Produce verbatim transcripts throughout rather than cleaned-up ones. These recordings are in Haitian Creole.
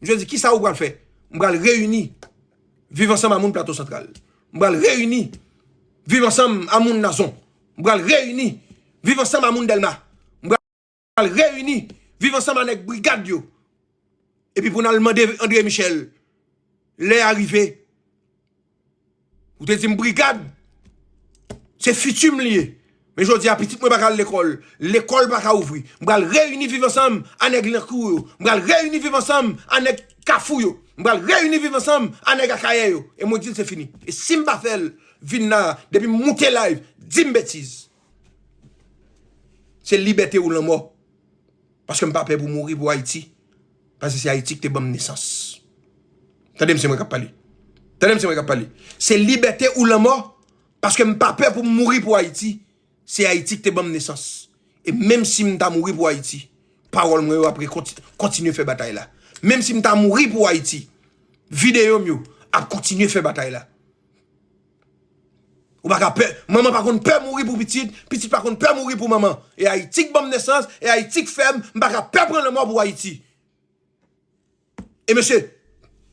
Misye di, kisa ou pral fè? M pral reyini Viv Ansanm a moun Plato Santral. M pral reyini Viv Ansanm a moun Nazon. M pral reyini Viv Ansanm a moun Dèlma. M pral reyini Viv Ansanm a nèg brigad yo. Epi pou n al mande André Michel, lè a rive, ou te di m brigad, se fiti m li ye. Men jodi a, pitit mwen pa ka al lekòl. Lekòl pa ka ouvri. M pral reyini Viv Ansanm a nèg Lankou yo. M pral reyini Viv Ansanm a nèg Kafou yo. M pral reyini Viv Ansanm a nèg Akayè yo. E mwen di l se fini. E si m pa fè l, vin la, depi m moute live, di m betiz. Se libète ou lanmò. Paske m pa pè pou mouri pou Ayiti. Paske se Ayiti ki te ban m nesans. Tande m, se mwen k ap pale. Tande m, se mwen k ap pale. Se libète ou lanmò. Paske m pa pè pou m mouri pou Ayiti. Se Ayiti ki te ban m nesans. E menm si m ta mouri pou Ayiti, pawòl mwen yo ap re- konti- kontinye fè batay la. Menm si m ta mouri pou Ayiti, videyo m yo ap kontinye fè batay la. Ou pa ka pè. Manman pa konn pè mouri pou pitit, pitit pa konn pè mouri pou manman. E Ayiti k ban m nesans, e Ayiti k fè m, m pa ka pè pran lanmò pou Ayiti. E mesye,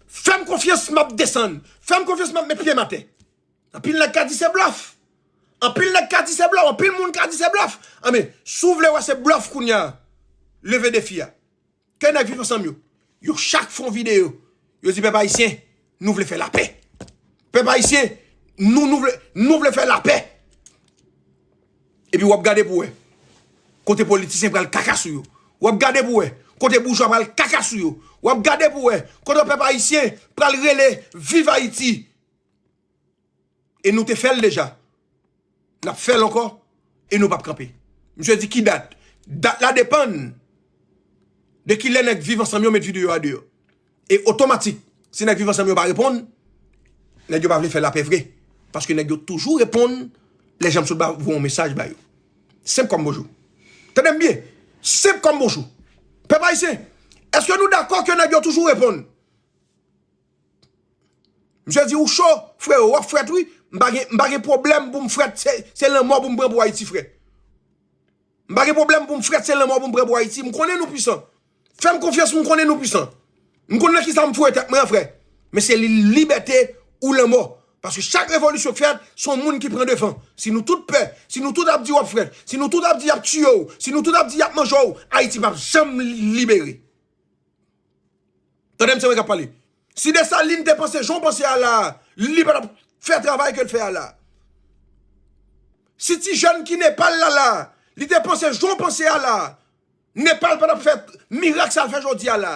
fè m konfyans, m ap desann. Fè m konfyans, m ap met pye m atè. Anpil nèg ka di se blòf. Anpil nèg ka di se blòf. Anpil moun ka di se blòf. Anben, si w vle wè se blòf kounye a, leve defi a. Ke nèg Viv Ansanm yo, yo chak fè yon videyo. Yo di pèp ayisyen, nou vle fè lapè. Pèp ayisyen, nou, nou vle, nou vle fè lapè. Epi w ap gade pou wè kote politisyen pral kaka sou yo. W ap gade pou wè kote boujwa pral kaka sou yo. W ap gade pou wè kote pèp ayisyen pral rele viv Ayiti. E nou te fè l deja. N ap fè l ankò. E nou p ap kanpe. Misye di ki dat? Dat la depann de kilè nèg Viv Ansanm yo met videyo a deyò. E otomatik, si nèg Viv Ansanm yo pa reponn, nèg yo pa vle fè lapè vre. Paske nèg yo toujou reponn lè Jean Michel ba voye yon mesaj ba yo. Senp kòm bonjou. Tande m byen. Senp kòm bonjou. Pèp ayisyen, èske nou dakò ke nèg yo toujou reponn? Misye di ou cho, freo, w ap frèt wi. M pa gen, m pa gen pwoblèm pou m frèt, se, se lanmò pou m pran pou Ayiti, frè. M pa gen pwoblèm pou m frèt, se lanmò pou m pran pou Ayiti. M konnen nou pwisan. Fè m konfyans, m konnen nou pwisan. M konn nan kisa m foure tèt mwen an, frè. Men se li, libète ou lanmò. Paske chak revolisyon k fèt, se yon moun ki pran devan. Si nou tout pè, si nou tout ap di w ap frèt, si nou tout ap di y ap tiye w, si nou tout ap di y ap manje w, Ayiti p ap janm libere. Tande m, se mwen k ap pale. Si Desalin te panse jan w panse a la a, li pa t ap fè travay ke l fè a la a. Si ti jèn ki Nepal la la a, li te panse jan w panse a la a, Nepal pa t ap fè mirak sa l fè jodi a la.